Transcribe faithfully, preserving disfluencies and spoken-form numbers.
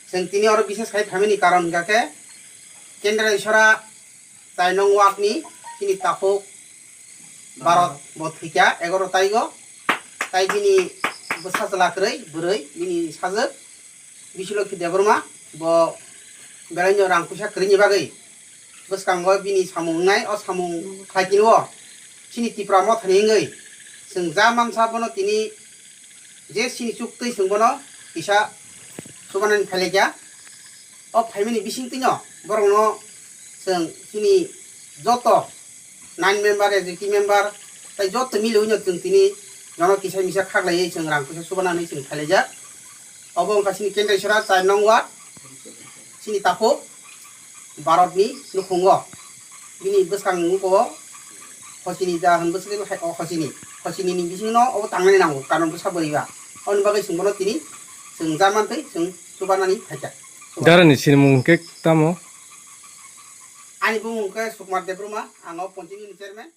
Chwng tini oro bises khai phaimani karon hwnkha khe Kendra Isora chai nong ward ni chini takhuk Bharat bo thwikha egaro taigo, tai bini bwsa chwla kwrwi bwrwi bini sajwk Bisulokhi Debbarma bo belaino rang puisa kwrwini bagwi bwskango bini samung wngnai, o samung khlai tini o chini Tipra mothani wngwi chwng ja mansa bono tini je sini chuktwi chwng bono kisa chubanani phailaikha. O phaimani bisingtwino borokno chwng chini joto nine member, executive member, tai joto miliwino chwng tini jono kisa misa khaklaiwi chwng rang puisa chubanani chwng phailaijak. Obo wngkha chini Kendra Isora char nong ward, chini takhuk Bharat ni nukhungo. Bini bwskang nuko o Hochini da hwn bwswk hai o Hochini. Hochini ni bisingno obo tangnani nango, karon bwsa bwrwi ba. Aboni bagwi chwng bono tini chwng ja mantwi chwng chubanani phaikha. Darani sinimung khe tamo? Ani bumung khe Sukumar Debbarma, ang o Ponchini ni chairman.